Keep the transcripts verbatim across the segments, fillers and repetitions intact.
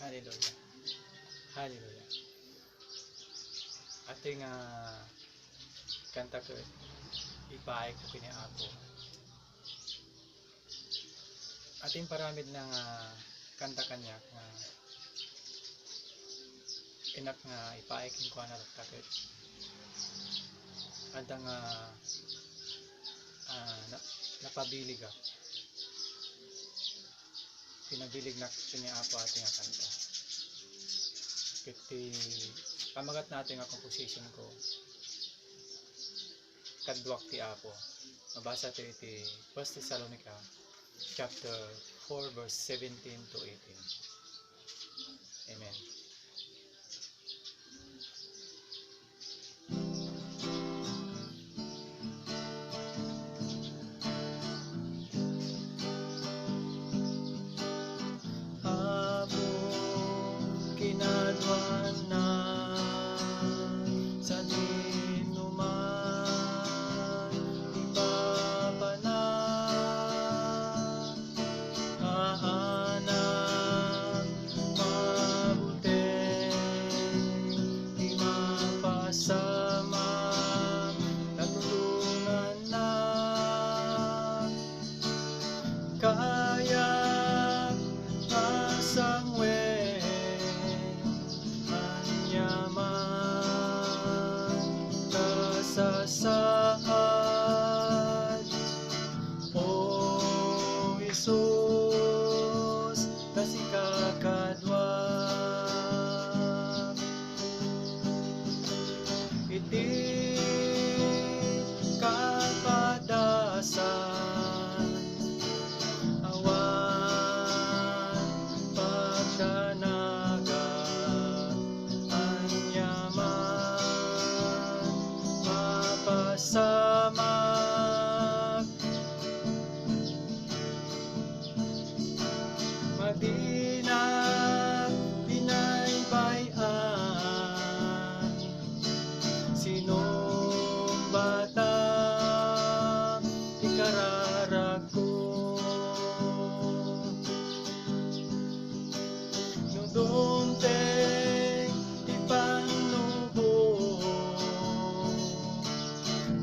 Hallelujah. Hallelujah. Ati nga kanta ket ipaayko ken ni Apo. Ati imparamidna nga kanta kaniak nga innak nga ipaay kenkuana latta ket adda nga, ah, na-, napabiligak. Pinabilignak ken ni Apo ati nga kanta. Ket ti pamagatna ati nga composition ko, Kaduak ti Apo. Mabasa tayo iti First Thessalonica chapter four, verse seventeen to eighteen. Amen. Apo, kinaduanna, sadino man ipapana, anak, mabuting, ti mapasamak, natulongannak, kayak nga sangwen, aniaman kasasaad, O Jesus, ta sika kadua. Iti kapadasan, awan pagdanagak, aniaman mapasamak. Madinak binaybay-an, sinumbatan ti kararagko. No dumteng ti pannubo,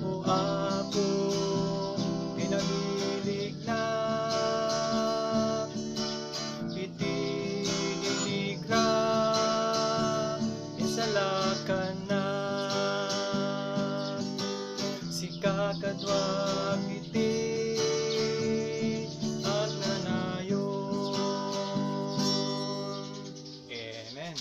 O Apo, pinabilignak, iti dinigra, isalakannak, sika kaduak iti agnanayon. Amen.